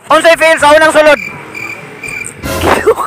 Unsay fail sa unang sulod? Gilok.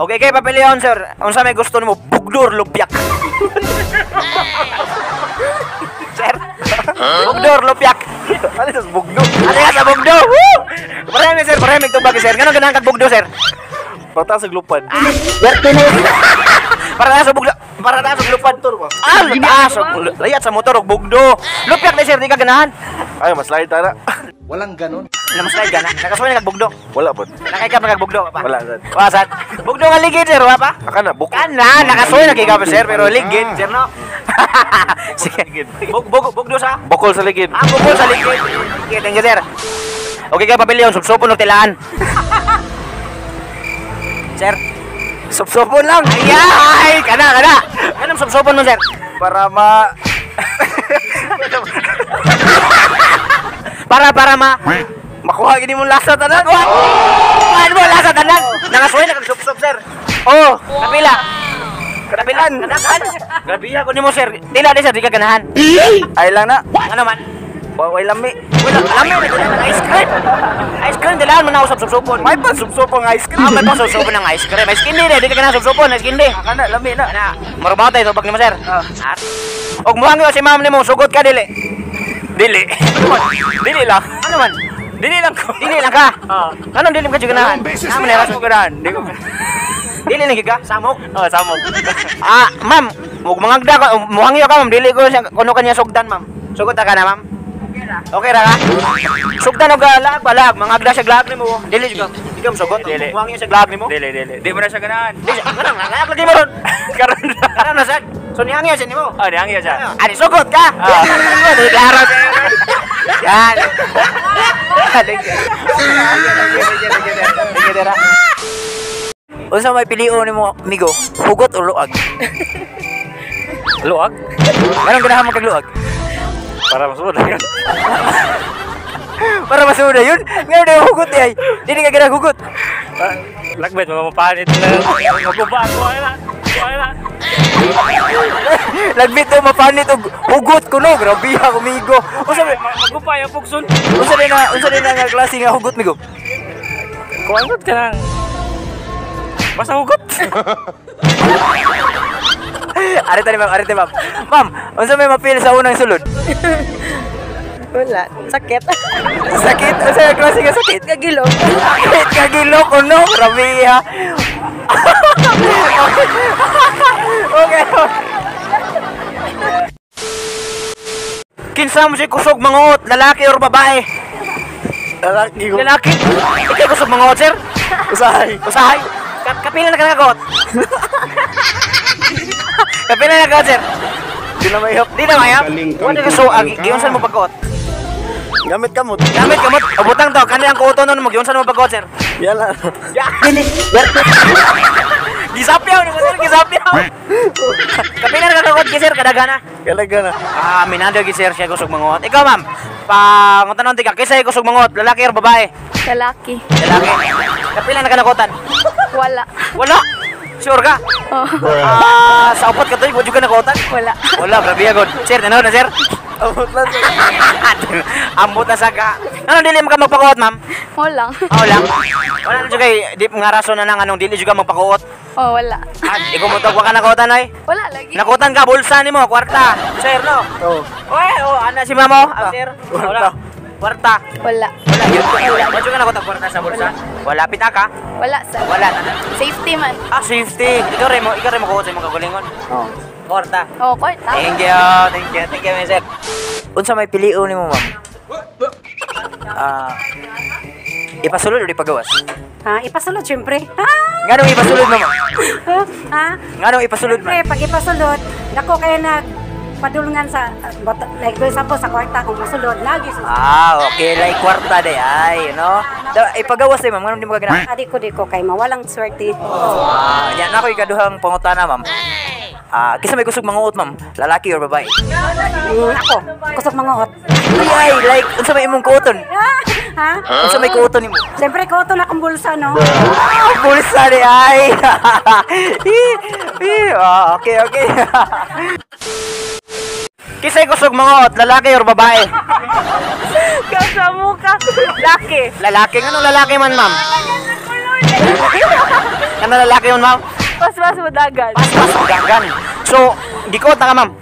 Okay, kay papilion sir. Unsa may gusto nimo, bugdor lupyak? Sir, bugdor lupyak. Ano sa bugdo? Ano sa bugdo? Woo! Parehami sir, parehami tubag sir. Ngano ganahan kag bugdo sir? Para sa glupad. Para sa bugdo, para sa glupad Motor ba? Ah, taas og layat sa motor og bugdo. Lupyak na sir, di ka ganahan. Ay, mas slide ta na. Walang ganon. Ano mas slide gana? Nakasuway na kag bugdo. Wala po. Nakay ka kag bugdo pa. Wala sad. Wa sad. Bugdo nga ligid sir, wa pa? Aka na buko. Kana nakasuway na kay ka sir, pero ligid sir no. Sige. Bug bug bugdo sa Bukol sa ligid. Ah, bukol sa ligid. Sige, thank you sir. Okay kay papilyon, subsupon og tilaan. Sir, Supsupon lang. Ay, kana kana. Kanang subsupon mo sir? Para ma Para ma makuha gini mo lasa tanan. Kuha mo lasa tanan. Nakasuway na kag subsob sir. Oh, Kapila. Kapila. Kadakan. Grabe ako nimo sir. Tila di sir, di ka ganahan. Ay lang na. Ano man? Way lami. Wala, alam mo, ice cream. Ice cream, dilaan mo na usap subsupon. May pa supsupon ice cream. Ah, may pa subsupon ng ice cream. Ice cream di, di ka ganahan subsupon, ice cream di. Kana lami na. Ana, marubaw tayo, tubag nimo sir. Ah. Og muhangyo si ma'am nimo, sugot ka dili. Dili. Dili lang. Ano man? Dili lang ko. Dili lang ka. Ah. Anong dili mo ka ganahan? Ah, man Ako ganahan. Di ko. Dili lang ka, samok. Oh, samok. Ah, ma'am, ug mangagda ka, muhangyo ka ma'am, dili ko siya kuno kanya sugdan ma'am. Sugot ka na ma'am. Okay ra ka? Sugdan og laag ba laag, mangagda siya laag nimo. Dili jud ka. Di ka mosugot. Dili. Muhangyo siya laag nimo. Dili, dili. Di mo na siya ganahan. Di siya, kanang laag lagi mo ron. Karon na. Karon na sad. So nihangyo siya nimo. Oh, nihangyo siya. Ani sugot ka. Ah. Dili klaro sa'yo. Yan. Thank you. Thank you, thank you, thank you. Unsa may pilion nimo amigo? Hugot o luag? Luag? Nganong ganahan mo kag luag? Para masunod na yun. Para masunod na yun? Ngano na hugot ay? Dili ka ganahan hugot. Lagbet, mamapanit na. Maguba, kuha na. Kuha na. Lagbit to mapanit og hugot kuno, grabe ha amigo. Unsa may Maguba yung pugson. Unsa din na nga klase nga hugot migo? Kuha ka nang. Basta hugot. Arita ni ma'am, arita ma'am. Ma'am, unsa may mapil sa unang sulod? Wala. Sakit. Sakit? Unsa nga klase nga sakit? Kagilok. Sakit kagilok kuno, grabe ha. Okay. Kinsa mo si kusog manguot, lalaki or babae? Lalaki ko. Lalaki? Ikaw kusog manguot, sir? Usahay. Usahay? Kapila na ka nakakuot? Kapila na ka, sir? Di na mahihap. Di na mahihap? Galing kang Wala ka so, kumangka. giunsan mo pagkuot? Gamit kamot. Gamit kamot? O butang to, kani ang kuoto nun mo, giunsan mo pagkuot, sir? Yala. Gisapyaw ni mo, sir, gisapyaw. Kapila na ka nakakuot, sir, kadagana. Kadagana. Ah, minando gi sir siya kusog manguot. Ikaw, ma'am, pangutan ka, kinsa kusog manguot, lalaki or babae? Lalaki. Lalaki. Kapila na ka nakutan? Wala. Wala. Sure ka? Oh. Ah, sa upat ka to, wala ka nakutan? Wala. Wala, grabe agad. Sir, tanaw na sir. Ambot lang sir. Ambot na saga. Ano dili mo ka magpakuot, ma'am? Wala. Ah, wala. Wala na juga di nga rason na nang anong dili juga magpakuot. Oh, wala. Ah, ikaw mo tog wa ka nakutan ay. Wala lagi. Nakutan ka bulsa nimo, kwarta. Sir, no? Oo. Oy, oh, ana si mamo, ah, sir. Kwarta. Kwarta. Wala. Wala yun. Wala. Wala ka nakutan kwarta sa bulsa? Wala pitaka? Wala sa. Wala. Safety man. Ah, safety. Ikaw rin mo kuot sa imong kagalingon. Oo. Kwarta. Oh, kwarta. Thank you, thank you, thank you, sir. Unsa may pilion nimo, ma'am? Ah, ipasulod o ipagawas? Ha, ipasulod syempre. Nganong ipasulod, ma'am? Ha? Nganong ipasulod, ma'am? Syempre, pag ipasulod, dako kayo nag padulungan sa, like for example, sa kwarta, kung masulod, lagi sa Ah, okay, like kwarta day ay, no? Da, ipagawas day, ma'am, nganong di mo kaganahan? Adi ko di ko kay mawalang swerte. Ah, yan na ako ikaduhang pangutana, ma'am. Ah, kinsa may kusog manguot, ma'am? Lalaki or babae? Ako, kusog manguot. Ay, like unsa may imong kuoton? Ah, Ha? Unsa may kuto nimo? Siyempre, kuto na akong bulsa, no? Ah, bulsa ni ay. Ah, okay, okay. Kisay kusog mga ot, lalaki or babae? Kasamo ka. Laki. Lalaki, anong lalaki man, ma'am? Ano lalaki man, ma'am? Paspas mo dagan. Paspas dagan. So, gikot na ka, ma'am?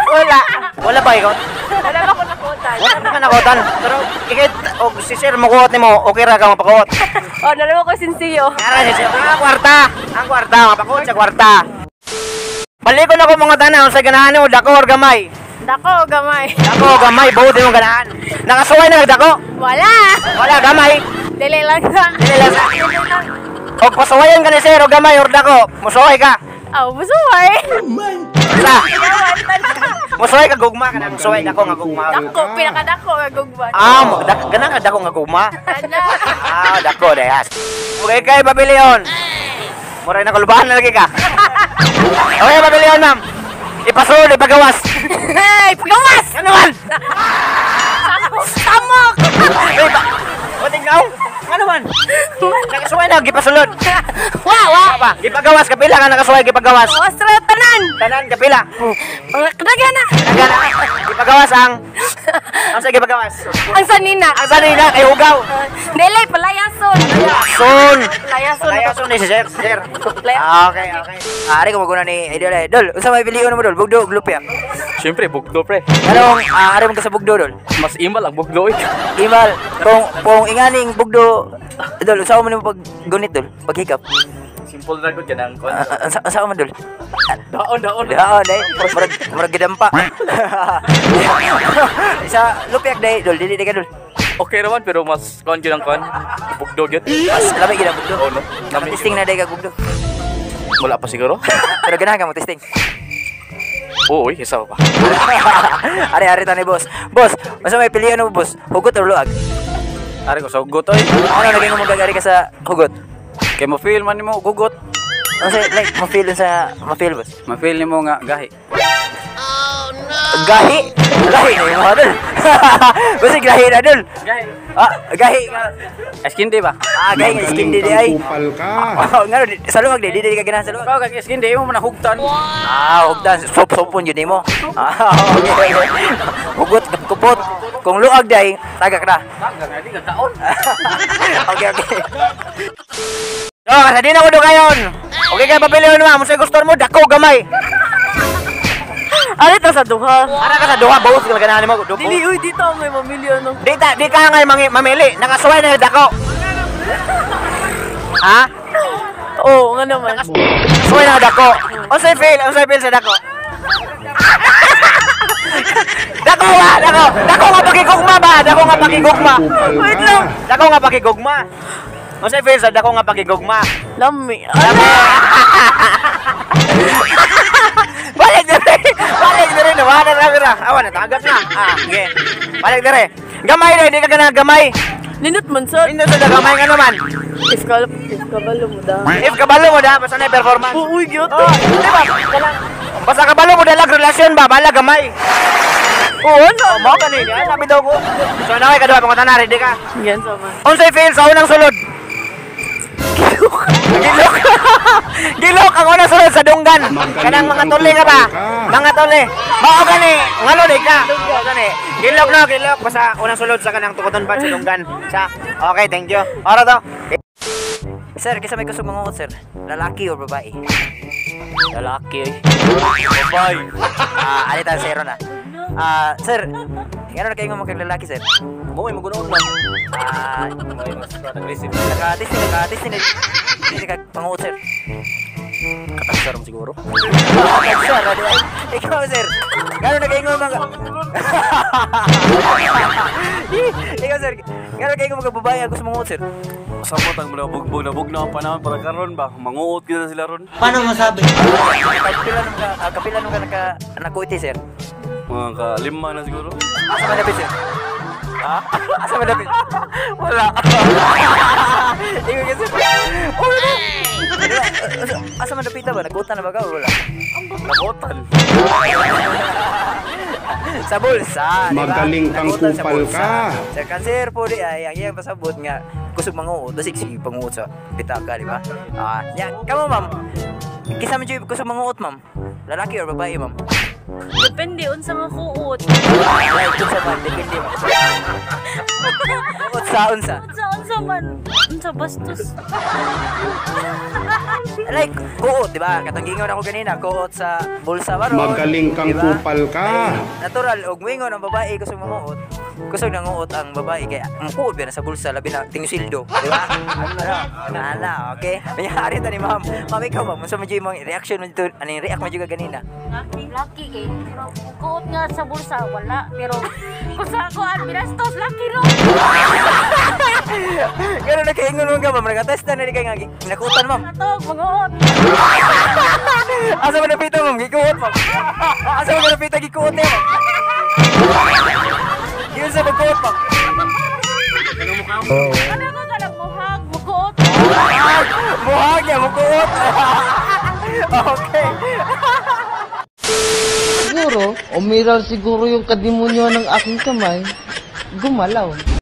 Wala. Wala ba ikot? Wala ba ko nakutan? Wala ba ka nakutan? Pero, ikit, o, si sir mukuot nimo, okay ra ka mapakuot. Oh, nalawa ko sinsiyo. Ara si sir, ang kwarta! Ang kwarta, mapakuot sa kwarta. Balikon ako mga tanan, sa ganahan mo, dako or gamay? Dako, gamay. Dako, gamay, buot imong ganahan. Nakasuway na dako. Wala. Wala, gamay. Dili lang sa. Dili lang sa. Og pasuwayan ka ni sir, og gamay or dako, musuway ka. Aw, musuway. Sa. Musuway ka gugma ka na, musuway dako nga gugma. Dako, pinakadako nga gugma. Ah, ganang ka dako nga gugma. Ana. Ah, dako dayas. Okay kay pabilion. Muray na kulubahan na lagi ka. Okay, pabilion, ma'am. Ipasul, ipagawas. Hey, pagawas! Ano man? Samok! Uy, ba? O, tingnan. Ano man? Nakasuway na, gipasulod. Wa, wa. Pa, gipagawas, kapila ka nakasuway, gipagawas. Ostra tanan. Tanan, kapila. Mga kadaga na. Nagana, gipagawas ang... Ang sa gipagawas? Ang sanina. Ang sanina, kay hugaw. Dili, palayason. Son. Palayason. Palayason ni si sir, sir. Ah, okay, okay. Ari ko maguna ni Idol. Eh. Dol, unsa may pilion mo dol? Bugdo og lupya. Siyempre, bugdo pre. Anong ari mo ka sa bugdo dol? Mas imal ang bugdo eh. Imal, kung inganing bugdo dol, unsa man nimo pag gunit dol? Paghikap. Simple na gud kanang kon. Unsa man dol? Daon, daon. Daon day, murag gidampa. Sa lupyak day dol, dili day ka dol. Okay raman pero mas kon gyud ang kon. Bugdo gyud. Mas lami gyud ang bugdo. Oh, no. Lami Testing na day ka bugdo. Wala pa siguro. Pero ganahan ka mo testing. Oo, uy, isa pa. Ari-ari ta ni boss. Boss, unsa may pilion mo boss? Hugot or luag? Ari ko sa hugot oy. Ano naging mo magagari ka sa hugot? Kay mo feel man nimo hugot. Unsa like mo feel sa ma-feel boss? Ma-feel nimo nga gahi. Gahi. Gahi na yung mga dol. Basta gahi na dol. Gahi. Ah, gahi nga. Skin di ba? Ah, gahi nga skin di ay. Kupal ka. Oh, ngano sa luwag di di ka ganahan sa luwag. Ikaw kag skin di mo manahugtan. Ah, hugtan sop sopon yun nimo. Ah, okay. Hugot kupot. Kung luag day, tagak na. Tagak na di ka kaon. Okay, okay. So, kasi di na ko dugayon. Okay kay pabilion ma'am, unsay gusto mo dako gamay. Ari ta sa duha. Ara ka sa duha both ka ganahan nimo. Dili uy dito may mamilyo no. Di ta, di ka ngay mamili, nakasuway na dako. Ha? Oo, nga naman. Suway na dako. Unsay feel? Unsay feel sa dako? Dako ba? Dako. Dako nga pakigugma ba? Dako nga pakigugma. Wait lang. Dako nga pakigugma. Unsay feel sa dako nga pakigugma? Lami. Lami. Balik dire. Balik dire na wala na ra. Awa na tagak na. Ah, sige. Balik dire. Gamay na di ka gana gamay. Nindot man sa. Nindot sa gamay nga naman. If kabalo mo da. If kabalo mo da basta na performance. Uy, gyud. Oh, di ba? Basta kabalo mo dalag relasyon ba bala gamay. Oo, no. Mo gani niya, sabi daw ko. So na kay kadua mga tanan, ready ka? Yan sa man. Unsay feel sa unang sulod? Gilok. Gilok ang unang sulod sa dunggan. Kanang mga tuli ka ba? Mga tuli. Mao gani, ngano di ka? Mao gani. Gilok no, gilok basta unang sulod sa kanang tukoton ba sa dunggan. Sa. Okay, thank you. Ora to. Sir, kinsa may kusog manguot sir? Lalaki o babae? Lalaki oy. Babae. Ah, ali ta zero na. Ah, sir, ngano na kayo nga magkalalaki sir? Mo ay magunoon lang. Ah, Mo ay mas aggressive. naka-testing na dili ka panguot sir. Kataksar mo siguro. Kataksar, ano ay? Ikaw sir, ngano na kayo nga mga Ikaw sir, ngano kayo nga mga babae ang gusto manguot sir? Samot ang mga bugbog na bugnaw ang panahon para karon ba manguot gyud na sila ron. Paano masabi? Kapila nung ka, kapila nung ka naka nakuiti sir? Mga ka lima na siguro. Asa man dapit sir? Ha? Asa man dapit? Wala. Ikaw kasi. Oh, no. Asa man dapita ba? Nakutan na ba ka o wala? Nakutan. Sa bulsa, di ba? Magaling kang Nakutan sa kupal bulsa. ka. Sa kanser po di ay ang iyang pasabot nga kusog manguot, basig sige panguot sa pitaka, di ba? Ah, ya, kamo ma'am. Kinsa man jud kusog manguot, ma'am? Lalaki or babae, ma'am? Depende unsa nga kuot. Like, unsa man, depende ma'am. Kuot sa unsa? Unsa unsa man? Unsa bastos? Like, kuot, di ba? Katong giingon ako ganina, kuot sa bulsa ba ron? Magaling kang Di ba? kupal ka. Ay, natural, og muingon ang babae kusog manguot. Kusog nanguot ang babae kaya mukuot ba na sa bulsa labi na tingusildo, di ba? Ano, ana, okay? Mayari ta ni ma'am. Ma'am, ikaw ma'am, unsa man jud imong reaction mo dito? Ano yung react mo jud ka ganina? Lucky kay pero kung kuot nga sa bulsa wala pero kung sa kuan binastos lucky ro. Ganun na kaingon mo ka ma'am, nagatest na ni kay nga ginakutan ma'am. Atog manguot. Asa man napita ma'am, gikuot ma'am. Asa man napita gikuot niya ma'am. Yun sa magkuot ma'am. Ano ko ka lang muhag mukuot. Muhag niya, mukuot. Okay. Siguro, umiral siguro yung kadimonyo ng aking kamay, gumalaw.